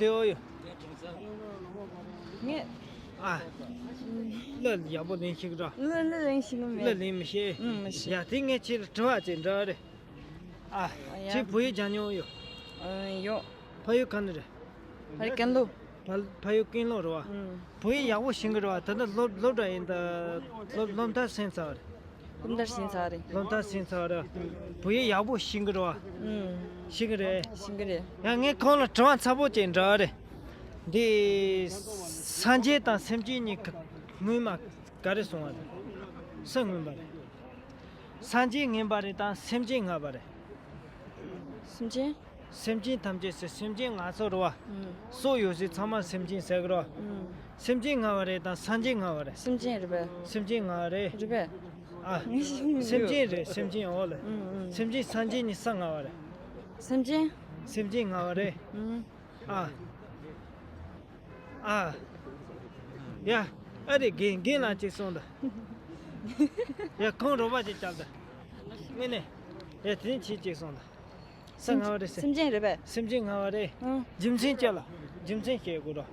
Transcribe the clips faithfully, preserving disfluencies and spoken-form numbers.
དེ་འོ་ཡོ། ངས། ཨ། གླུ་ཡག་པོ་ལེན་ཤེས་ཀྱི་རེད། གླུ་གླུ་ལེན་ཤེས་ཀྱི་མེད། གླུ་ལེན་མི་ཤེས། ཨུམ། མི་ཤེས། ཡ་དེ་ངས་ཁྱེད་ལ་དྲི་བ་ཅིག་འདྲི་རེད། ཨ། ཡ། ཁྱེད་བོད་ཡིག་སྦྱང་མྱོང་ཡོད། ཨ། ཡོད། ཕ་ཡུལ་ག་ནས་རེད། ཕ་ཡུལ་ཀན་ལྷོ། ཕ་ཕ་ཡུལ་ཀན་ལྷོ་རེད་བ། ཨུམ། བོད་ཡིག་ཡག་པོ་ཤེས་ཀྱི་རེད་བ། ད་ལྟ་སློབ་སློབ་གྲྭ་ཡིན་ད། སློབ་སློབ་མཐར་ཕྱིན་ཚར་བ་རེད། སློབ་མཐར་ཕྱིན་ཚར་རེད། སློབ་མཐར་ཕྱིན་ཚར་རེད། བོད་ཡིག་ཡག་པོ་ཤེས་ཀྱི་རེད་བ། ཨུམ། ཤེས་ཀྱི་རེད། ཤེས་ཀྱི་རེད། ཡང་ངས་ཁོང་ལ་དྲི་བ་ཚ་པོ་ཅིག་འདྲི་རེད། འདི་སངས་རྒྱས་དང་སེམས་ཅན་གཉིས་ཀ་སྔོན་མ་ག་རེ་གསུངས་པ་རེད། སུ་སྔོན་པ་རེད། སངས་རྒྱས་སྔོན་པ་རེད་དང་སེམས་ཅན་སྔ་པ་རེད། སེམས་ཅན། སེམས་ཅན་ཐམས་ཅད་ཟེར་སེམས་ཅན་ང་ཚོ་རེད་བ། ཨུམ། སྲོག་ཡོད་ཚད་ཚང་མ་སེམས་ཅན་ཟེར་གི་རེད་བ། ཨུམ། སེམས་ཅན་སྔ་བ་རེད་དང་སངས་རྒྱས་སྔ་བ་རེད། སེམས་ཅན་རེད་པས། སེམས་ཅན་སྔ་བ་རེད། རེད་པས། ཨ། ངས་ཤེས་མི་སེམས་ཅན་འདུག་རེད། སེམས་ཅན་འོ་ལ། ཨུམ་ཨུམ། སེམས་ཅན་སངས་རྒྱས་ནི་ས་སྔ་བ་རེད། སེམས་ཅན། སེམས་ཅན་སྔ་བ་རེད། ཨུམ། ཨ། ཨ། ཡ། ཨ་རེ་རྒན་རྒན་ལགས་ཅིག་གསུངས་དང་། ཡ་ཁོང་རོགས་པ་ཅིག་རྒྱབ་དང་། དངོས་གནས། ཡ་དེ་ནས་ཁྱེད་ཅིག་གསུངས་དང་། ས་སྔ་བ་རེད་ཟེར། སེམས་ཅན་རེད་པས། སེམས་ཅན་སྔ་བ་རེད། ཨང་། རྒྱུ་མཚན་ཅི་ལ། རྒྱུ་མཚན་བཤད་དགོས་རོ།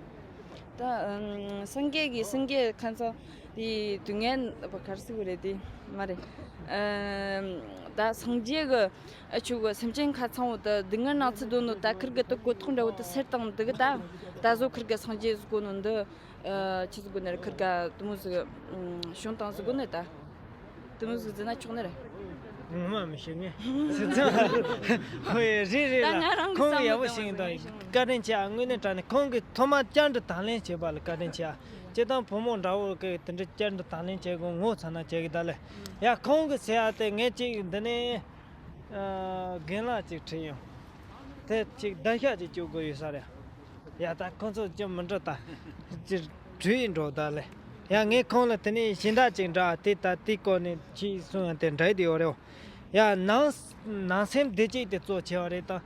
ད་ཨང་། སངས་རྒྱས་ཀྱི་སངས་རྒྱས་ཁ་སང་དེ་དུས་ངན་པ་གར་སི་གོ་རེད་དེ་མ་རེད། ཨང་། ད་སངས་རྒྱས་ཀྱི་ཨ་ཆུ་གི་སེམས་ཅན་ཁ་ཚང་བོ་ད་སྡུག་བསྔལ་ནང་ཚུད་དོ་ནོ་ད་ཁིར་གི་ད་གོ་ཐོག་འདྲ་བོ་ད་སེར་དང་འདི་གི་ད་ད་བཟོ་ཁིར་གི་སངས་རྒྱས་ཟིག་གོ་ནོ་འདི། ཨ། ཆི་ཟིག་དགོས་ནི་རེད། ཁིར་ག་དུ་མོ་ཟིག་ཨུམ། བྱུང་བཏང་ཟིག་དགོས་ནི་ད། དུ་མོ་ཟིག་ཟིན་ན་ཆོག་ནི་རེད། ངོ་མ་མི་ཤེས་ངས། ཟིན་ཙང་། ཧོ་ཡ་རེད་རེད་ད་ལ། ང་རང་གི་ཁོང་གི་བསམ་ཡག་པོ་བློ་ཞིག་ཡིན་ད། བསམ་བློ་བྱུང་། བཀའ་དྲིན་ཆེ་ཨ། དངོས་གནས་དྲང་གནས་ཁོང་གི་ཐོག་མ་བསྐྱར་དུ་དང་ལེན་བྱས་པ་ལ་བཀའ་དྲིན་ཆེ་ཨ། སྤྱིར་བཏང་བུ་མོ་འདྲ་བོ་གི་དེ་འདྲ་བསྐྱར་དུ་དང་ལེན་བྱེད་དགོས་ངོ་ཚ་ན་བྱེད་གི་ད་ལེ། ཡ་ཁོང་གི་ཟེར་ཡ་དེ་ངས་ཅིག་འདི་ནས། ཨ། རྒན་ལགས་ཅིག་ཁྲིད་ཡོང་། དེ་ཅིག་བརྡ་ཤ་ཅིག་བཅུག་དགོས་ཡོད་ས་རེད། ཡ་ད་ཁོང་ཚོ་ཅི་མི་འགྲོ་ད། ཅི་བྲོས་ཡིན་འགྲོ་ད་ལེ། ཡ་ངས་ཁོང་ལ་དེ་ནས་གཞན་དག་ཅིག་འདྲ་དེ་ད་དེ་སྐོར་ནས་ཅིག་གསུང་ཡང་དེ་འདྲ་དེ་ཡོད་རེད། ཡ་ནང་ནང་སེམས་བདེ་སྐྱིད་དེ་གཙོ་ཆེ་བ་རེད་དང་།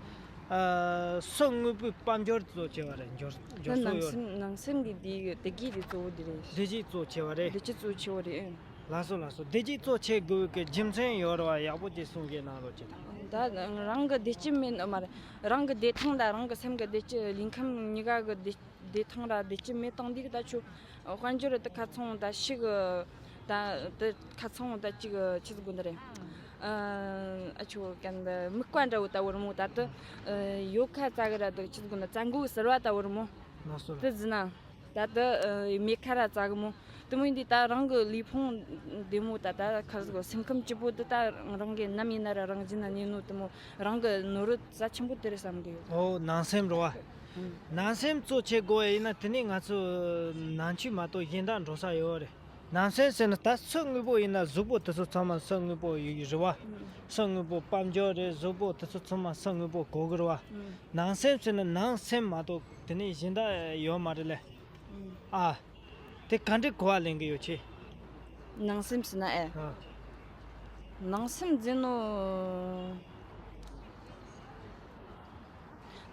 ཨ། སོ་དངོས་པོའི་དཔལ་འབྱོར་གཙོ་ཆེ་བ་རེད། འབྱོར་འབྱོར་ད་སོ་ནང་ཡོད་རེད། སེམས་ནང་སེམས་ཀྱི་བདེ་བདེ་སྐྱིད་དེ་གཙོ་བོ་དེ་རེད། བདེ་སྐྱིད་གཙོ་ཆེ་བ་རེད། བདེ་སྐྱིད་གཙོ་ཆེ་བ་རེད། ཨེ། ལགས་སོ་ལགས་སོ། བདེ་སྐྱིད་གཙོ་ཆེ་དགོས་ཀྱི་རྒྱུ་མཚན་ཡོད་རེད་བ། ཡག་པོ་ཅིག་གསུང་གི་གནང་རོགས་གྱིས་དང་། ད་རང་གི་བདེ་སྐྱིད་མིན་མ་རེད། རང་གི་བདེ་ཐང་དང་རང་གི་སེམས་ཀྱི་བདེ་སྐྱིད། ལུས་ཁམས་གཉིས་ཀ་གི་བདེ་བདེ་ཐང་ར་བདེ་སྐྱིད་མེད་སྟངས་འདི་གི་ད་ཆུ་དཔལ་འབྱོར་དུ་ཁ་ཚང་ད་ཤི་གི་ད་དུ་ཁ་ཚང་ད་ཅིག་ཆི་ཟིག་དགོས་འདི་རེད། ཨ་ཆུ་གན་ད་མིག་པ་འདྲ་བོ་ད་བོར་མོ་ད་དུ་ཡོད་ཁ་ཙ་གི་ར་དུ་ཆི་ཟིག་དགོས་ན་ཙ་མགོ་གི་ཟུར་བ་ད་བོར་མོ། ལགས་སོ་ལགས། དུ་ཟིན་ན། ད་ལྟ་ཨ་མེ་ཁ་ར་ཙག་མོ། དུ་མོ་ཡིན་དུས་ད་རང་གི་ལུས་ཕུང་བདེ་མོ་ད་ད་ཁ་ཟིག་སེམས་ཁམས་སྐྱིད་པོ་དུ་ད་རང་གི་ནམ་ཡིན་ན་ར་རང་བཞིན་ན་གནས་ནོ་དུ་མོ་རང་གི་ནོར་རྩ་ཆེན་པོ་དེ་རེད་བསམ་གི་ཡོད། ཨོ་ནང་སེམས་རེད་བ། ཨུམ། ནང་སེམས་གཙོ་ཆེ་དགོས་ཡིན་ན་དེ་ནས་ང་ཚོ་ནང་ཆོས་མ་གཏོགས་གཞན་དག་འགྲོ་ས་ཡོད་རེད། ནང་སེམས་ཟེར་ན་ད་སོ་དངོས་པོ་ཡིན་ན་གཟུགས་པོ་དེ་ཚོ་ཚང་མ་སོ་དངོས་པོ་ཡོད་རེད་བ། ཨུམ། སོ་དངོས་པོ་དཔལ་འབྱོར་རེད། གཟུགས་པོ་དེ་ཚོ་ཚང་མ་སོ་དངོས་པོ་དགོས་གི་རེད་བ། ཨུམ། ནང་སེམས་ཟེར་ན་ནང་སེམས་མ་གཏོགས་དེ་ནས་གཞན་དག་ཡོད་མ་རེད་ལེ། ཨུམ། ཨ། དེ་ག་འདྲའི་གོ་བ་ལེན་གི་ཡོད་ཁྱེད། ནང་སེམས་ཟེར་ན་ཨེ། ཨ། ནང་སེམས་ཟེར་ནོ།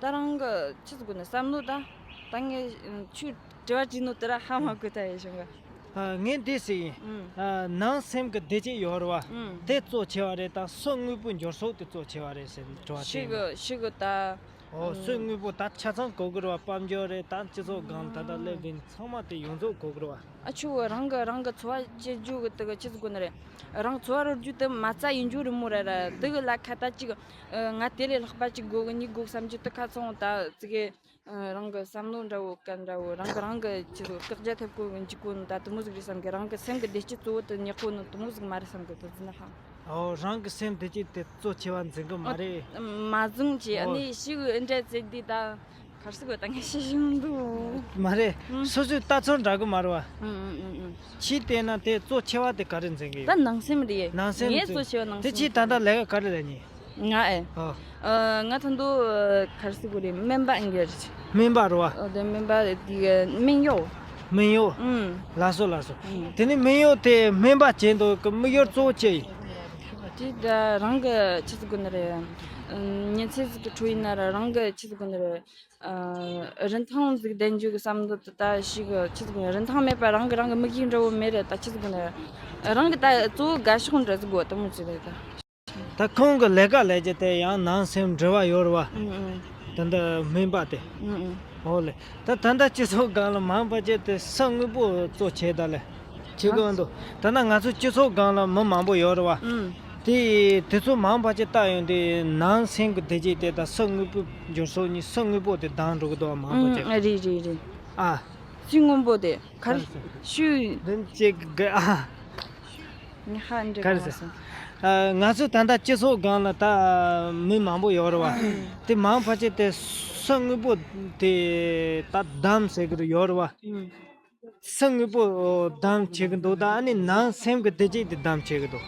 ད་རང་གི་ཆི་ཟིག་དགོས་ན་བསམ་བློ་ད། ད་ངས་ཆུ་དྲི་བ་དྲིས་ནོ་དེ་ར་ཧ་མ་གོ་ད་ཡེ་བྱུང་གི། ཨ། ངས་འདི་ཟེར་ཡིན། ཨུམ། ཨ། ནང་སེམས་ཀྱི་བདེ་སྐྱིད་ཡོད་རེད་བ། ཨུམ། དེ་གཙོ་ཆེ་བ་རེད་དང་སོ་དངོས་པོའི་འབྱོར་སོགས་དེ་གཙོ་ཆེ་བ་རེད་ཟེར་དྲི་བ་དྲིས་ཤི་ཡིན། གི་ཤི་གི་ད། ཨོ། ཨུམ། སོ་དངོས་པོ་ད་ཆ་ཚང་དགོས་གི་རེད་བ། དཔལ་འབྱོར་རེད་ད་སྤྱི་ཚོགས་སྒང་ད་ད་སླེབས་ཡིན་ཚང་མ་དེ་ཡོངས་རྫོགས་དགོས་གི་རེད་བ། ཨ་ཆུ་བོ་རང་གི་རང་གི་འཚོ་བ་སྐྱེལ་རྒྱུ་གི་དེ་གི་ཆི་ཟིག་དགོས་ནི་རེད། རང་འཚོ་བ་རོལ་རྒྱུ་དེ་མ་རྩ་ཡིན་རྒྱུ་རེད་མོ་ར་ར་དེ་གི་ལ་ཁ་ད་ཅིག་ཨ། ང་དེ་ལས་ལྷག་པ་ཅིག་དགོས་གི་གཉིས་དགོས་བསམ་རྒྱུ་དེ་ཁ་ཚང་ད་ཙི་གེ་ཨ། རང་གི་བསམ་བློ་འདྲ་བོ་ག་འདྲ་བོ་རང་གི་རང་གི་ཆི་ཟིག་བཀག་རྒྱ་ཐེབས་དགོས་གི་འཇིག་གོ་ནི་ད་དེ་མོ་ཟིག་རེད་བསམ་གི། རང་གི་སེམས་གི་བདེ་སྐྱིད་གཙོ་བོ་དེ་ཉག་གོ་ནི་དེ་མོ་ཟིག་མ་རེད་བསམ་གི་དེ་ཟིན་ན་ཧ། ཨོ། རང་གི་སེམས་བདེ་སྐྱིད་དེ་གཙོ་ཆེ་བ་འཛིན་གི་མ་རེད། མ་བཟུང་ཅི། ཨོ། ཨ་ནི་ཤི་གི་འདྲ་ཟེར་འདི་ད་གར་སི་གོ་ད་ངས་ཤི་བཞིན་འདུག་མ་རེད། ཨུམ། སོ་སོའི་ལྟ་ཚུལ་འདྲ་གི་མ་རེད་བ། ཨུམ་ཨུམ་ཨུམ་ཨུམ། ཕྱིས་བལྟས་ན་དེ་གཙོ་ཆེ་བ་དེ་ག་རེ་འཛིན་གི་ཡོད། ད་ནང་སེམས་རེད། ནང་སེམས་ངས་འཛིན། གཙོ་ཆེ་བ་ནང་དེ་སེམས་ཕྱིས་ད་ལྟ་ལས་ཀ་ག་རེ་ལས་ཉེ། ང་ཨེ། ཨོ། ཨ། ང་ད་དུང་གར་སི་གོ་རེད། སྨན་པ་ཨིན་གི་རེད། སྨན་པ་རེད་བ། ཨོ། དེ་སྨན་པ་དེ་གི་སྨན་གཡོག་སྨན་གཡོག་ཨུམ། ལགས་སོ་ལགས་སོ། ཨུམ། དེ་ནི་སྨན་གཡོག་དེ་སྨན་པ་བྱེད་འདོད་གི་དམིགས་ཡུལ་གཙོ་བོ་ཅི་ཡིན། དེ་ད་རང་གི་ཆི་ཟིག་དགོས་ནི་རེད། ཨུམ། ཉིན་མཚན་ཟིག་གི་འཕྲོ་ཡིན་ན་ར་རང་གི་ཆི་ཟིག་དགོས་ནི་རེད། ཨ། རིན་ཐང་ཟིག་ལྡན་རྒྱུ་གི་བསམ་བློ་དེ་ད་ཞིག་ཆི་ཟིག་དགོས་ནི་རིན་ཐང་མེད་པ་རང་གི་རང་གི་དམིགས་ཡུལ་འདྲ་བོ་མེད་རེད། ད་ཆི་ཟིག་དགོས་ནི་རེད། རང་གི་ད་གཙོ་བོ་དགའ་ཕྱོགས་འདྲ་ཟིག་དགོས་དེ་མོ་ཟིག་རེད་ད། ད་ཁོང་གི་ལས་ཀ་ལས་རྒྱུ་དེ་ཡང་ནང་སེམས་འབྲེལ་བ་ཡོད་རེད་བ། ཨུམ་ཨུམ། ད་འདི་སྨན་པ་དེ། ཨུམ་ཨུམ། ཨོ་ལེ། ད་ད་ལྟ་སྤྱི་ཚོགས་སྒང་ལ་མང་བ་ཅིག་དེ་ས་དངོས་པོ་གཙོ་བྱས་ད་ལེ། ཁྱེད་གོ་འདུག་ད་ལྟ་ང་ཚོ་སྤྱི་ཚོགས་སྒང་ལ་མི་མང་པོ་ཡོད་རེད་བ། ཨུམ། དེ་དེ་ཚོ་མང་བ་ཅིག་ལྟ་ཡོང་དུས་ནང་སེམས་ཀྱི་བདེ་སྐྱིད་དེ་དང་ས་དངོས་པོ་འབྱོར་ཚོགས་གཉིས་ས་དངོས་པོ་དེ་སྡང་འགྲོ་གི་འདུག་བ། མང་པོ་ཅིག་ཨུམ། རེད་རེད་རེད། ཨ། སུས་སྔོན་པོ་དེ་གར་ཤུ། འདི་གཅིག་གི་ཨ། ངས་ཧ་འདྲི་གར་ག་ཟེར། སོང་། ཨ། ང་ཚོ་ད་ལྟ་སྤྱི་ཚོགས་སྒང་ལ་ད་མི་མང་པོ་ཡོད་རེད་བ། དེ་མང་བ་ཅིག་དེ་ས་དངོས་པོ་དེ་ད་སྡང་ཟེར་གི་རེད་ཡོད་རེད་བ། ཨུམ། ས་དངོས་པོ་སྡང་བྱེད་གི་འདུག་ད་ཨ་ནི་ནང་སེམས་ཀྱི་བདེ་སྐྱིད་དེ་སྡང་བྱེད་གི་འདུག་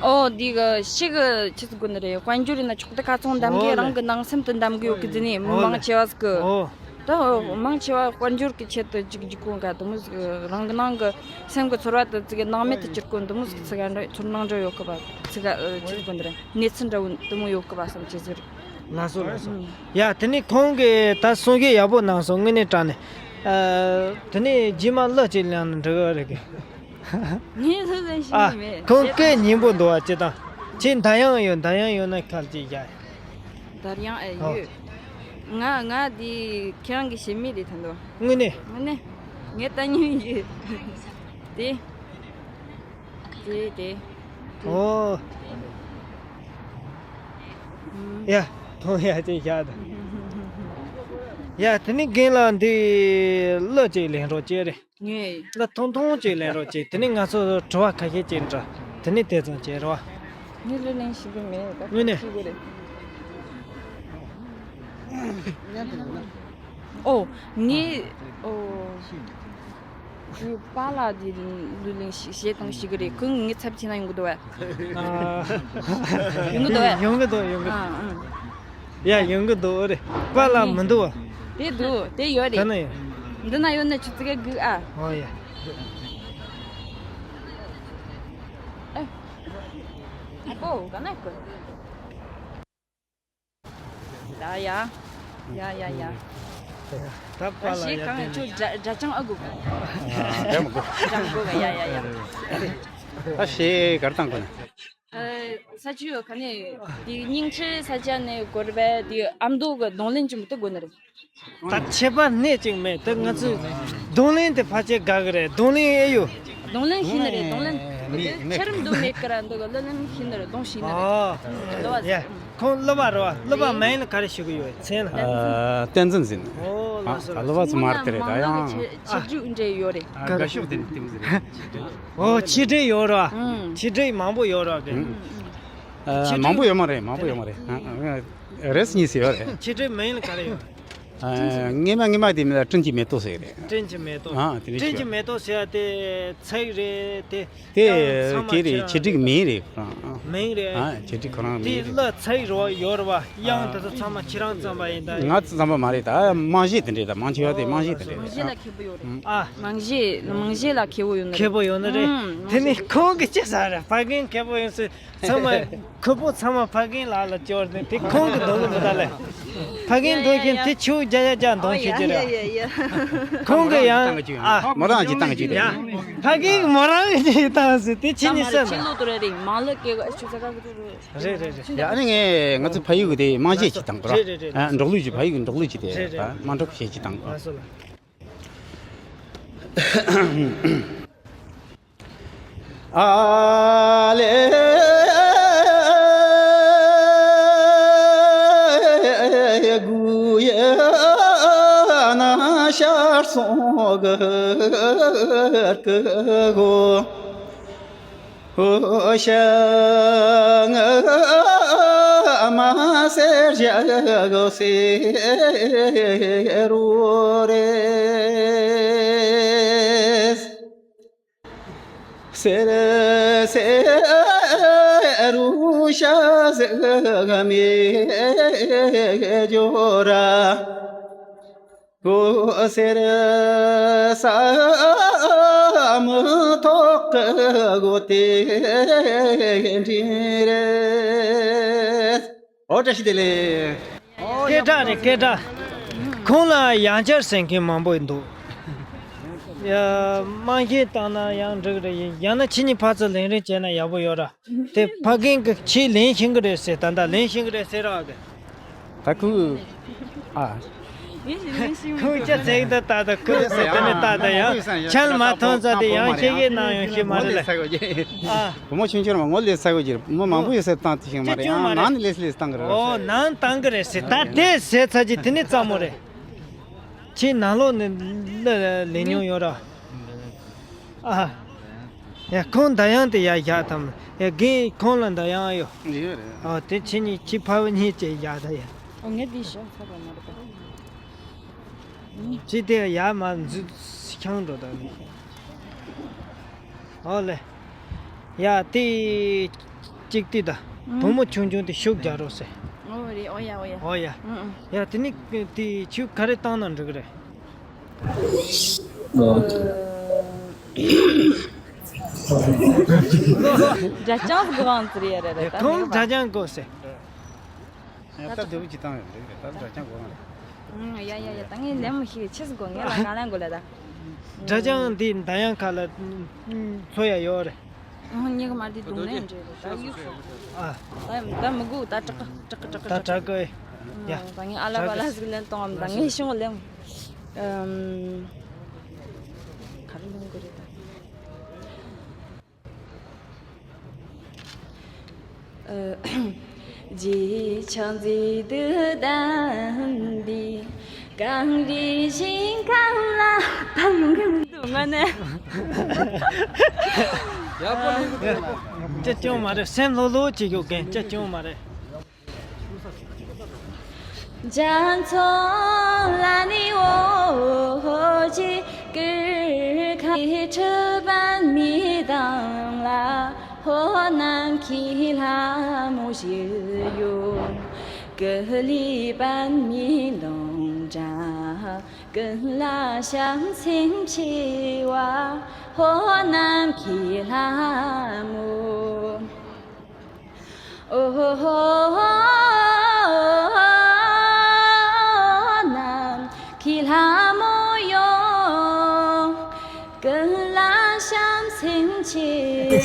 ཨོ་འདི་གི་ཤི་གི་ཆི་ཟིག་དགོས་ནི་རེད། དཔལ་འབྱོར་ཡིན་ན་ཆོག་ད་ཁ་ཚང་འདམ་གི་ཨོ་ལེ། རང་གི་ནང་སེམས་དེ་འདམ་གི་ཡོད་གི་ཟིན་ནི་མི་ཨོ་མང་ལེ། ཆེ་བ་ཟིག་གི་ཨོ། ད་མང་ཆེ་བ་དཔལ་འབྱོར་གི་ཆེད་དུ་ཅིག་ཅིག་གོང་ག་དུ་མོ་ཟིག་རང་གི་ནང་གི་སེམས་ཀྱི་ཚོར་བ་དེ་ཚིག་ནང་མེད་དུ་གྱུར་གོ་འདི་མོ་ཟིག་ཚིག་ག་འདྲ་ཚོར་སྣང་འདྲ་ཡོད་གི་བ་ཚིག་ག་ཨ་ཆི་ཟིག་གོ་འདི་རེད། གནས་ཚུལ་འདྲ་བོ་འདི་མོ་ཡོད་གི་བ་བསམ་ཆེ་ཟིག་རེད། ལགས་སོ་ལགས་སོ། ཨུམ། ཡ་དེ་ནས་ཁོང་གིས་ད་གསུང་བཤད་ཡག་པོ་གནང་སོང་། དངོས་གནས་དྲང་གནས། ཨ། དེ་ནས་རྗེས་མ་གླུ་ཅིག་ལེན་ན་འགྲིག་གི་རེད་གི། ངས་ལྷོད་ལེན་ཤེས་ཨ། ཀྱི་མེད། ཁོང་སྐད་སྙན་པོ་འདུག་བ་ཅི་དང་། ཁྱེད་འདར་དབྱངས་ཡོད། འདར་དབྱངས་ཡོད་ན་ཁ་ལ་ཅིག་བཞག་འདར་དབྱངས་ཨེ་ཨོ། ཡོད། ང་ང་འདི་ཁྱེད་རང་གི་ཞེ་མི་རེད་ད་འདུག་དངོས་གནས། དངོས་གནས། ངས་ལྟ་མྱོང་ཡོད། དེ། དེ་དེ། ཨོ། ཨུམ། ཡ། མཐོང་ཡ་ཅིག་བཞག་དང་། ཡ་དེ་ནས་རྒན་ལགས་འདི་གླུ་ཅིག་ལེན་རོགས་བྱེད་རེད། ངས། ད་ཐུང་ཐུང་ཅིག་ལེན་རོགས་བྱེད། དེ་ནས་ང་ཚོ་དྲི་བ་ཁ་ཤས་ཅིག་འདྲི། དེ་ནས་དེ་ཙམ་བྱེད་རོགས། ངས་གླུ་ལེན་ཤེས་ཀྱི་མེད་ད། དངོས་གནས། ཤེས་ཀྱི་རེད། ཨོ། ངས། ཨོ། ངས་པཱ་ལགས་དེ་གླུ་ལེན་ཤེས་བྱེད་དང་ཤེས་ཀྱི་རེད། ཁོས་ངའི་ཚབ་བྱས་ན་ཡོང་གི་འདུག་བས། ཨ། ཡོང་གི་འདུག་བས། ཡོང་གི་འདུག་ཡོང་གི། ཨ་ཨ། ཡ་ཡོང་གི་འདུག་རེད། པཱ་ལགས་མི་འདུག་བ། དེ་འདུག་དེ་ཡོད་རེད། ད་ན་ཡོད། འདི་ན་ཡོད་ན་ཆུ་ཚིག་ག་སྒུག་ཨ། ཨོ་ཡ། ཨེ། ཨ་ཀོ་ག་ན་ཀོ། ད་ཡ། ཡ་ཡ་ཡ། ད་པཱ་ལགས་ཞེས་ཡ་གང་དེ་ཁྱོད་དགྲ་དགྲ་ཅང་ཨ་དགོས་ག་ཨ་དེ་མི་དགོས། དགྲ་མི་དགོས་ག་ཡ་ཡ་ཡ། ད་ཞེས་གར་བཏང་དགོས་ན། ས་ཆུ་ཡོད་ཁ་ནས་དེ་སྙིང་ཁྲི་ས་ཆ་ནས་སྒོར་བས་དེ་ཨ་མདོ་གི་གདོང་ལེན་ཅི་མི་ཏི་དགོས་ནི་རེད། ད་ཁྱད་པར་སྣེ་གཅིག་མེད། ད་ང་ཚོས་གདོང་ལེན་དེ་ཕལ་ཆེར་དགའ་གི་རེད། གདོང་ལེན་ཨེ་ཡོད། གདོང་ལེན་ཤེས་ནི་རེད། གདོང་ལེན་མི་མི་ཆ་རིམ་དུ་མེད་ཀི་ར་འདུག་ག་གླུ་ལེན་ཤེས་ནི་རེད། གདོང་ཤེས་ནི་རེད། ཨ། གླུ་བ་ཡ། ཁོང་གླུ་བ་རེད་བ། གླུ་བ་མིང་ལ་ག་རེ་ཞུ་གི་ཡོད། མཚན་ལ། ཨ། བསྟན་འཛིན་ཟིན། ཨོ་ལགས་སོ་ཨ། གླུ་བ་ཚོ་མར་དེ་རེད་ད་ཡང་། ཆེ་ཆེ་འབྲིང་འདྲ་ཡོད་རེད། ཨ། དགའ་ཤོག་དེ་ནི་དེ་མོ་ཟིན། ཨོ་ཆེ་འབྲིང་ཡོད་རེད་བ། ཨང་། ཆེ་འབྲིང་མང་པོ་ཡོད་རེད་བ། ཨང་། ཨ། མང་པོ་ཡོད་མ་རེད། མང་པོ་ཡོད་མ་རེད། ཨ། ཨ། རེས་གཉིས་སུ་ཡོད་རེད། ཆེ་འབྲིང་མིང་ལ་ག་རེ་ཡོད། ཨ། སྔས་མ་སྔས་མ་དེ་མིན་ལ་སྤྲིན་གྱི་མེ་ཏོག་ཟེར་གི་རེད། སྤྲིན་གྱི་མེ་ཏོག་ཨ། དེ་འདྲ་སྤྲིན་གྱི་ཞིག་མེ་ཏོག་ཟེར་ཡ་དེ་ཚིག་རེད་དེ། དེ་ཡང་ཚང་མ་དེ་རེད། ཁྱེད་ཆེ་འབྲིང་མིང་རེད་ཁོ་རང་། མིང་རེད། ཨ། ཆེ་འབྲིང་ཁོ་རང་མིང་དེ་རེད། གླུ་ཚིག་རོ་ཡོད་རེད་བ། དབྱངས་དེ་ཚོ་ཚང་མ་ཁྱེད་རང་བརྩམས་པ་ཡིན་ད། ང་བརྩམས་པ་མ་རེད་ད། རྨང་གཞི་དེ་འདྲས་ད། མང་ཆེ་བ་དེ་རྨང་གཞི་དེ་འདྲས་རྨང་གཞི་ལ་མཁས་པོ་ཡོད་རེད། ཨ། རྨང་གཞི་རྨང་གཞི་ལ་མཁས་པོ་ཡོད་ནི་རེད། མཁས་པོ་ཡོད་ནི་རེད། ཨུམ། དེ་ནི་ཁོང་གིས་ཅི་ཟེར་རེད། ཕ་རྒན་མཁས་པོ་ཡོད་ཟེར། ཚང་མ་ཁོ་པོ་ཚང་མ་ཕ་རྒན་ལགས་ལ་སྐྱོར་ནས་དེ་ཁོང་གི་འདོན་གི་མི་ད་ལེ། ཕ་རྒན་འདོན་མཁན་དེ་ཆུ་བརྒྱ་བརྒྱ་བརྒྱ་འདོན་ཤེས་ཀྱི་རེད། ཁོང་གིས་ཡང་ཨ། མོ་རང་གིས་བཏང་གི་ཡ། ཕ་རྒན་གྱིས་མོ་རང་གིས་བཏང་ཟེར་དེ་ཕྱི་ཉིན་བསམ། ཕྱི་ལོག་ཏུ་རེད་རེད། མང་ལོ་སྐད་ག་ཆུ་ཚ་ག་གི་ཏུ་རེད། རེད་རེད་རེད། ཡ་ཨ་ནི་ངས་ང་ཚོ་ཕ་ཡུལ་གི་དེ་རྨང་གཞི་ཅིག་བཏང་གི་རེད། རེད་རེད་རེད། ཨ། འབྲོག་གླུ་ཅིག་ཕ་ཡུལ་གི་འབྲོག་གླུ་ཅིག་དེ། རེད་རེད། ཨ། དམའ་འབྲོག་གཞས་ཅིག་བཏང་གི་རེད། ལགས་སོ་ལགས། ཨ་ལེ་གུ་ཡ་ན་ཤར་སོང་གི་གོ། ཧོ་ཤ་ང་མ་སེར་ཞག་སེ་རུ་རེ། སེར་སེ་རུ་ཤ་ཟེ་མེ་ཇོ་ར། གོ་སེར་ས་མུ་ཐོག་གི་གོ་དེ་འདྲི་རེ། ཨོ་བཀྲ་ཤིས་བདེ་ལེགས། སྐད་གྲགས་རེད་སྐད་གྲགས། ཁོང་ལ་ཡང་བསྐྱར་ཟེར་མཁན་མང་པོ་འདུག་ཡ། རྨང་གཞི་བཏང་ན་ཡང་འགྲིག་རེད། ཡང་ན་ཕྱི་ཉིན་ཕར་ཚུར་ལེན་རེས་བྱས་ན་ཡག་པོ་ཡོད་ར། དེ་ཕ་རྒན་གྱིས་ཁྱེད་ལེན་ཤེས་ཀྱི་རེད་ཟེར། ད་ལྟ་ལེན་ཤེས་ཀྱི་རེད་ཟེར་ར་གི། ད་ཁོས། ཨ། ཁོང་ཅི་ཚེག་འདི་ལྟ་ད་ཁོང་ཚེག་འདི་ནི་ལྟ་ད་ཡང་ཆལ་མ་ཐོན་ཙ་དེ་ཡང་ཤེས་ཀྱི་ནང་ཡང་ཤེས་མ་རེད་ལ། ཨ། བུ་མོ་ཆུང་ཆུང་མ་ངོ་ལས་ས་གོ་གྱིར་མི་མང་པོ་ཡོད་སེ་བཏང་དེ་ཤིང་མ་རེད། ཡང་ནང་ནས་ལས་ལས་བཏང་གི་རེད། ཨོ་ནང་བཏང་གི་རེད་ཟེར། ད་དེ་ཟེར་ཚར་གྱི་དེ་ནི་རྩ་མོ་རེད། ཁྱེད་ནང་ལོགས་ནས་ལས་མྱོང་ཡོད་ར། ཨ། ཡ་ཁོང་ད་ཡང་དེ་ཡ་བཞག་དམ། ཡ་རྒན་ཁོང་ལ་ད་ཡང་ཡོད། ཡོད་རེད། ཨ་དེ་ཁྱེད་གཉིས་ཁྱི་ཕ་བུ་གཉིས་བཅས་བཞག་ད་ཡ། ཨོ་ངས་འདི་ཞོག་ཚ་བ་མ་རེད་པ། ཅི་སྟེ་ཡ་མ་འཛུལ་ཤང་འགྲོ་ད་ནི། ཨོ་ལེ། ཡ་དེ་གཅིག་དེ་ད། བུ་མོ་ཆུང་ཆུང་དེ་ཤུགས་རྒྱག་རོགས་ཟེར། ཨོ་རེད། ཨོ་ཡ་ཨོ་ཡ། ཨོ་ཡ། ཡ་དེ་ནི་དེ་ཆུ་ག་རེ་བཏང་ན་འགྲིག་གི་རེད། འདྲ་ཅང་གི་དབང་ཙི་རེད་རེད་རེད། ད་ཁོང་འདྲ་ཅང་གོ་ཟེར། ད་ལྟ་དེ་བུ་ཅི་བཏང་ཡོད་རེད། ད་འདྲ་ཅང་གོ་རང་རེད། ཡ་ཡ་ཡ། ད་ངས་ལན་མི་ཤེས། ཆི་ཟིག་གོ། ངས་ལ་ག་ལན་གོ་ལ་ད། འདྲ་ཅང་འདི་འདྲ་ཡང་ཁ་ལ་འཚོ་ཡ་ཡོད་རེད། ཨང་། ཉི་ག་མ་དེ་རྡུང་ལེན་འདྲེ་རེད། ད་གཡུག་ཤོག་ཨ། ད་ད་མི་དགོས། ད་དྲག་གི་དྲག་གི་དྲག་གི་ད་དྲག་གི་ཡ། ད་ངས་ཨ་ལ་བ་ལ་ཟིག་ལེན་གཏོང་ཨམ། ད་ངས་ཤོང་ལེན། ཨམ། ག་རེ་ལེན་དགོས་རེད་ད། རྗེས་ཆགས་མཛེས་སྡུག་ལྡན་པའི་གངས་རིའི་ཞིང་ཁམས་ལ། ད་ཡོང་གི་མི་འདུག་ངོ་ནས། ཡག་པོ་ལེན་གི་འདུག་ཅི་སྐྱོན་མ་རེད། སེམས་ལྷོད་ལྷོད་བྱེད་རྒྱུ་རྒན། ཅི་སྐྱོན་མ་རེད། རྒྱ་མཚོ་ལ་ནི་འོ་ཞེས་ཀུན་ཁ་ཁྲི་པད་མའི་གདན་ལ། ཧོ་ནམ་མཁའི་ལྷ་མོ་བཞུགས་ཡོད། ཀུ་ལུ་པད་མའི་མདུང་འདྲ། ཀུན་ལ་བྱམས་སེམས་ཆེ་བ། ཧོ་ནམ་མཁའི་ལྷ་མོ། ཨོ་ཧོ་ཧོ། ནམ་མཁའི་ལྷ་མོ་ཡོ། ཀུན་ལ་བྱམས་སེམས་ཆེ་བ།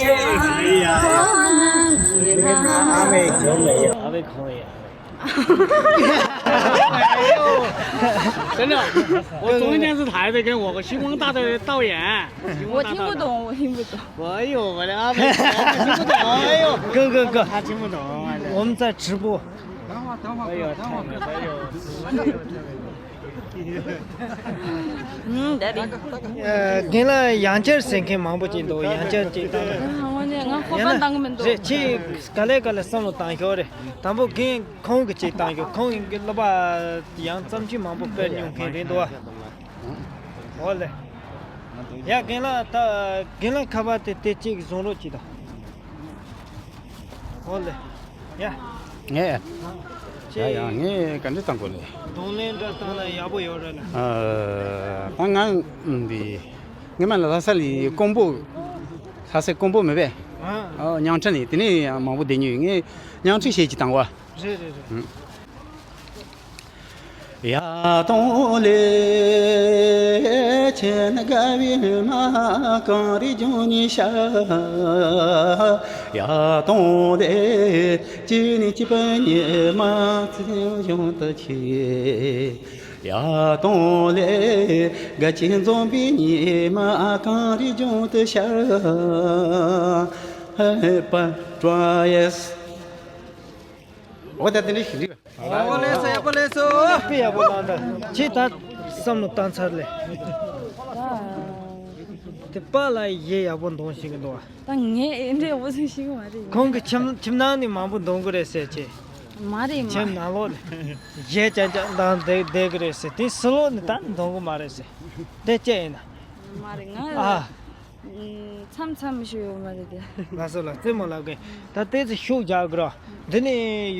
ཧོ་ནམ་མཁའི་ལྷ་མོ། ཨ་བའི་ཁོང་ཡ། 真的，我中央电视台的跟我个星光大道的导演，星光大道的。我听不懂，我听不懂。我有我的阿妹，听不懂。哎呦，哥哥哥，他听不懂。我们在直播。等会儿，等会儿，哎呦，等会儿。哎呦。嗯，对对。 རྒན་ལགས། ཡང་བསྐྱར་ཟེར་མཁན་མང་པོ་ཅིག་འདུག་ཡང་བསྐྱར་ཅིག་བཏང་ན། ང་ཁོ་པ་བཏང་གི་མི་འདུག་རེད། ཁྱེད་ག་ལེ་ག་ལེ་བསམ་བློ་བཏང་ཤོག་རེད། དང་པོ་རྒན་ཁོང་གི་ཅིག་བཏང་ཤོག་ཁོང་གི་བསླབ་པ་ཡང་བརྩམས་ཆོས་མང་པོ་སྤེལ་མྱོང་མཁན་རེད་འདུག་བ། འོ་ལེ། ཡ་རྒན་ལགས། ད་རྒན་ལགས་ཁ་པར་དེ་དེ་གཅིག་བཟུང་རོགས་གྱིས་དང་། འོ་ལེ། ཡ། ངས། ཡ་ཡ། ངས་ག་འདྲ་བཏང་དགོས་ལེ། གདོང་ལེན་འདྲ་བཏང་ན་ཡག་པོ་ཡོད་རེད་ལ། ཨ། ད་ང་འདི་སྔོན་མ་ལ་ལྷ་ས་ལ་ཀོང་པོ། ལྷ་སའི་ཀོང་པོ་མེད་པས། ཨ། ཨ། ཉང་ཁྲི་ནས་དེ་ནས་མང་པོ་བསྡད་མྱོང་ཡོད། ངས་ཉང་ཁྲི་ཞེས་ཀྱི་བཏང་བ། རེད་རེད་རེད། ཨ། ཡ་དོང་ལེ་ཁྱེད་དགའ་བའི་མ་གངས་རི་ལྗོངས་ནས་ཤར། ཡ་དོང་ལེ་སྐྱིད་ནས་སྐྱིད་པའི་ཉི་མ་ཚེ་གཞུང་དུ་ཁྱེད། ཡ་དོང་ལེ་དགའ་སྐྱིད་འཛོམས་པའི་ཉི་མ་གངས་རི་ལྗོངས་དུ་ཤར། ཧེ་པ་ཀྲོ་ཡེས། འོ་ད་དེ་འདྲ་ཞིག་རེད། ཡག་པོ་ལས་སོ། ཡག་པོ་ལས་སོ། དཔེ་ཡག་པོ་གནང་ད། ཁྱེད་ད་བསམ་བློ་བཏང་ཚར་ལེ། དེ་པཱ་ལགས་གཞས་ཡག་པོ་འདོན་ཤེས་ཀྱི་འདུག་བ། ད་ངས་ཨེ་འདྲའི་འུ་ཚུགས་ཤེས་ཀྱི་མ་རེད། ཁོང་གི་ཁྱིམ་ཁྱིམ་ནང་ནས་མང་པོ་འདོན་གི་རེད་ཟེར་ཅེས། མ་རེད་མ། ཁྱིམ་ནང་ལོགས་ནས་གཞས་ཅན་ཅན་བཏང་བསྡད་བསྡད་གི་རེད་ཟེར། དེ་ཕྱི་ལོགས་ནས་ད་འདོན་གི་མ་རེད་ཟེར། དེ་ཅི་ཡིན་ན། མ་རེད། ང་ཨ། མཚམས་མཚམས་ཤིག་ཡོད་མ་རེད་དེ། ལགས་སོ་ལགས། རྩེད་མོ་ལབ་མཁན་ད་ལྟའི་ཚེ་ཤུགས་རྒྱག་དགོས་ར། འདི་ནས་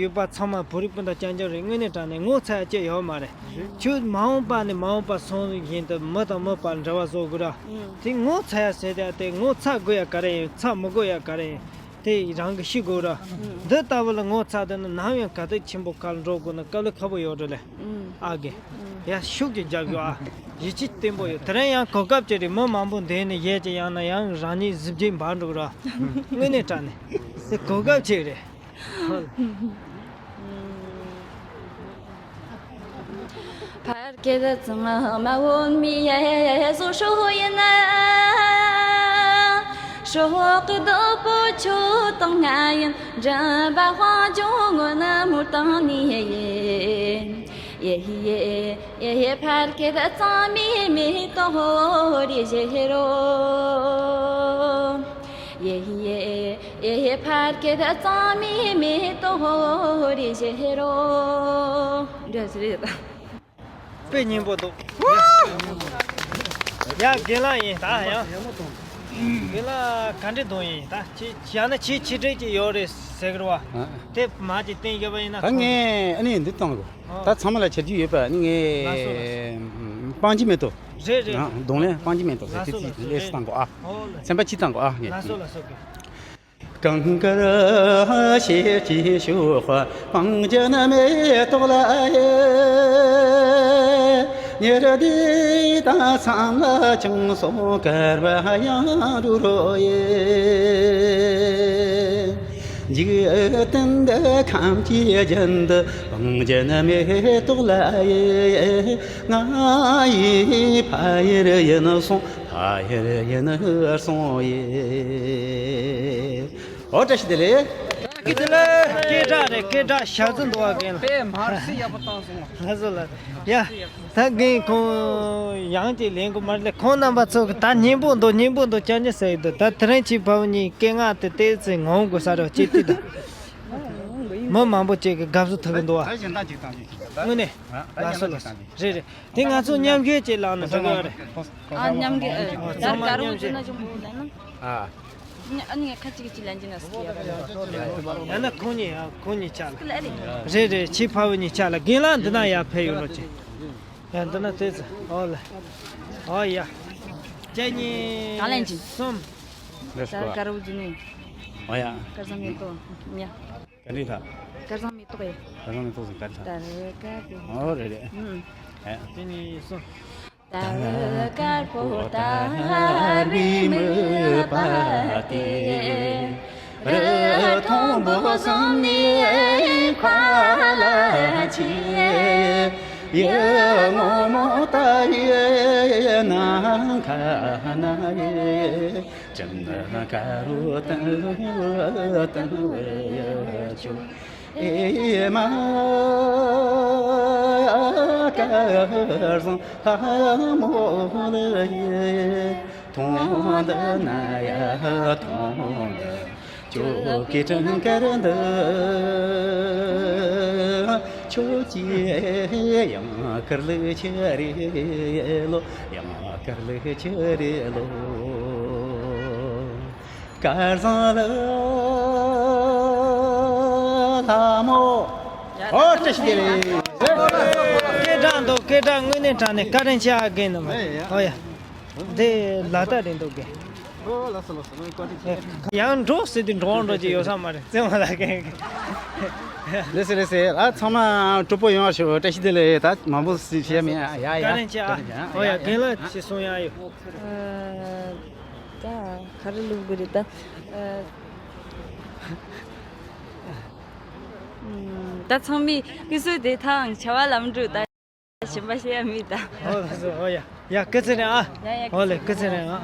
ཡོད་པ་ཚང་མ་བོད་རིགས་སྤུན་ཟླ་རྐྱང་རྐྱང་རེད། དངོས་གནས་དྲང་གནས་ངོ་ཚ་ཡ་ཅིག་ཡོད་མ་རེད། ཁྱོད་མ་འོངས་པ་ནས་མ་འོངས་པ་སོང་བཞིན་དུ་མི་དང་མི་བར་འབྲེལ་བ་བཟོ་དགོས་ར། དེ་ངོ་ཚ་ཡ་ཟེར་དེ་དེ་ངོ་ཚ་དགོས་ཡ་ག་རེ་ཡིན། ཚ་མི་དགོས་ཡ་ག་རེ་ཡིན། དེ་རང་གིས་ཤེས་དགོས་ར། འདི་ལྟ་བུ་ལ་ངོ་ཚ་དེ་ནི་ནམ་ཡང་གལ་ཏེ་ཆེན་པོ་ཁར་འགྲོ་དགོས་ན་དཀའ་ལས་ཁག་པོ་ཡོད་རེད་ལེ། ཨ་རྒན། ཡ་ཤུགས་ཀྱིས་རྒྱག་རྒྱུ་ཨ། ཡིད་ཆེས་བརྟན་པོ་ཡོད། དེ་རིང་ཡང་གོ་སྐབས་ཅིག་རེད། མི་མང་པོ་འདུས་ནས་གཞས་ཅིག་ཡང་ན་ཡང་རང་ཉིད་གཟི་བརྗིད་འབར་འགྲོ་ར། དངོས་གནས་དྲང་གནས་དེ་གོ་སྐབས་ཅིག་རེད། ཕ་ཡར་ སྐལ་བཟང་མ་འོངས་མིའི་གཟུགས་སུ་ཡིན། སྲོག་གི་བདག་པོ་ཁྱོད་དང་ང་ཡིན། འགྲིམ་པ་དཔལ་འབྱོར་སྔོན་མོ་དང་ནི་ཡིན། ཡེ་ཧི་ཡེ་ཡེ་ཧི་ཕར་སྐལ་གཙང་མའི་མེ་ཏོག་རེ་བཞད་རོགས། ཡེ་ཧི་ཡེ་ཡེ་ཧི་ཕར་སྐལ་གཙང་མའི་མེ་ཏོག་རེ་བཞད་རོགས། འདྲ་ཟེར་རེད། དཔེ་སྙན་པོ་འདུག་ཡ་རྒན་ལགས་ཡིན་ད་ཡང་། རྒན་ལགས་ག་འདྲ་འདུག་ཡིན་ད་ཁྱེད་ཡང་ན་ཁྱེད་ཆེ་གྲས་ཅིག་ཡོད་རེད་ཟེར་གི་རེད་བ། དེ་མ་ཅིག་བསྟན་བཞག་པ་ཡིན་ན་ད་ཁོང་ངས་ཨ་ནི་འདི་བཏང་གོ་ཨ། ད་ཚང་མ་ལ་ཆ་རྒྱུས་ཡོད་པ་ཨ་ནི་ལགས་སོ་ལགས་ངས་སྤང་རྒྱུ་མེད་དོ། རེད་རེད། ཡང་གདོང་ལེན་སྤང་རྒྱུ་མེད་དོ་ཟེར་ལགས་དེ་སོ་ཚིག་ལགས་སོ་ལེས་རེད། བཏང་གོ་ཨ། ཨོ་ལགས། སེམས་པ་སྐྱིད་བཏང་གོ་ཨ་ངས། ལགས་སོ་ལགས་སོ་རྒན། གངས་དཀར་ཞལ་གྱི་ཞོ་སྤང་རྒྱུ་ནི་མེ་ཏོག་ལ་ཡེ། ཉེར་བསྡུས་དང་མཚམས་ལ་ཅུང་ཟད་དཀར་བ་ཡང་འགྲོ་རོགས་ཡེ། འཇིག་རྟེན་འདི་ཁམས་ཀྱི་རྒྱན་དུ་སྤང་རྒྱུ་ནི་མེ་ཏོག་ལ་ཡེ། ང་ཡི་ཕ་ཡུལ་ཡིན་སོང་། ཕ་ཡུལ་ཡིན་སོང་ཡེ། ཨོ་བཀྲ་ཤིས་བདེ་ལེགས། སྐད་གྲགས་རེད་སྐད་གྲགས་ཞག་ཚོད་འདུག་བ་རྒན་ལགས། དཔེ་མར་སི་ཡག་པོ་བཏང་སོང་བ། ལགས་སོ་ལགས། ཡ། ད་རྒན་ཁོང་ཡང་ཅིག་ལེན་དགོས་མ་རེད་ཁོང་རྣམ་པ་ཚོ་གི་ད་སྙན་པོ་འདུག་སྙན་པོ་འདུག་ཅང་ཅི་ཟེར་གི་འདུག་ད་དེ་རིང་ཁྱེད་ཕ་བུ་གཉིས་སྐད་ངག་དེ་ཏོག་ཙམ་ངོམ་དགོས་ས་རེད་ཅི་ཏི་ད། མི་མང་པོ་ཅིག་གི་དགའ་བསུ་ཐུབ་གི་འདུག་བ། ད་གཞན་དག་ཅིག་བཏང་ཅིག་ད། དངོས་གནས། ད་ལགས་སོ་ལགས་སོ་རེད་རེད། དེ་ང་ཚོ་མཉམ་ཞུགས་ཅིག་ལངས་ན་འགྲིག་གི་རེད། ཨ་མཉམ་གི་ཨ་ད་དཀར་པོ་བྱུང་ན་གཞུང་པོ་ལེན་ན། ཨ། ཨ་ནི་ཁ་ཅིག་ཅིག་ལེན་གྱི་ན་སྐྱིད་ཡ། ཡང་ན་ཁོང་གཉིས་ཨ་ཁོང་གཉིས་ཆགས་ལ། རེད་རེད་ཁྱེད་ཕ་བུ་གཉིས་ཆགས་ལ་རྒན་ལགས་འདི་ན་ཡར་ཕེབས་ཡོང་རོགས་གྱིས། ཡ་འདི་ན་དེ་ཚོ་ཨོ་ལེ། ཨོ་ཡ། གཅིག་གཉིས། གང་ལེན་གྱིས། གསུམ། ད་དཀར་པོ་བྱུང་ནས། ཨོ་ཡ། དཀར་ཟམ་མེ་ཏོག་ཉ། ག་འདྲ་ད། དཀར་ཟམ་མེ་ཏོག་ཡ། དཀར་ཟམ་མེ་ཏོག་ཟིན་ག་འདྲ་ད། ད་རེ་དཀར་པོ། ཨོ་རེད་རེད། ཨུམ། ད་རེ་དཀར་པོ་དར་བའི་མུས་པ་དེ། རི་མཐོན་པོ་གསུམ་ནས་མཁའ་ལ་མཆེད། ཡུལ་ངོ་མ་ད་ཡི་ནམ་མཁའ་ན་ཡི། ཅི་ན་ཀ་རུ་ཏན་ཏན་ཡ་ཅུ། ཨེ་མ་ཀ་རུ་ལྷ་མོ་ལ་ཡེ། ཐོང་འདི་ན་ཡ་ཐོང་འདི། ཅོ་ཀི་ཀྲང་ཀར་འདི། ཁྱོད་ཀྱི་ཡང་དཀར་ལུག་ཆེ་རེད་ལོ། ཡང་དཀར་ལུག་ཆེ་རེད་ལོ། དཀར་བཟང་ལ་ལྷ་མོ། ཨོ་བཀྲ་ཤིས་བདེ་ལེགས། སྐད་གྲགས་འདུག་སྐད་གྲགས་དངོས་གནས་དྲང་གནས་བཀའ་དྲིན་ཆེ་ཨ་རྒན་རྣམས། ཨོ་ཡ། འདི་ལ་དྭགས་རེད་འདུག་གས། ཨོ་ལགས་སོ་ལགས་སོ་བཀའ་དྲིན་ཆེ། ཡང་འགྲོ་ཟེར་དུས་འགྲོ་འགྲོ་གྱི་ཡོད་ས་མ་རེད་བཙན་མ་ལགས་ཀྱིས། ལགས་སོ་ལགས་སོ་ཨ་ཚང་མ་སྤྲོ་པོ་ཡོང་བ་ཞུ་བཀྲ་ཤིས་བདེ་ལེགས་ད་མང་པོ་ཞིག་བཤད་མེད་ཨ་ཡ་ཡ། བཀའ་དྲིན་ཆེ་ཨ། ཨོ་ཡ་རྒན་ལགས་ཞིག་གསུང་ཡ་ཡོད། ད་ག་རེ་ལབ་དགོས་རེད་ད། ད་ཚང་མས་སྐུ་གཟུགས་བདེ་ཐང་བྱ་བ་ལམ་འགྲོ་ད། གཞན་པ་བཤད་ཡ་མེད་ད། ཨོ་ལགས་སོ་ཨོ་ཡ་ཡ་སྐུ་ཚེ་རིང་ཨ། ཡ་ཡ་ཨོ་ལེ་སྐུ་ཚེ་རིང་ཨ།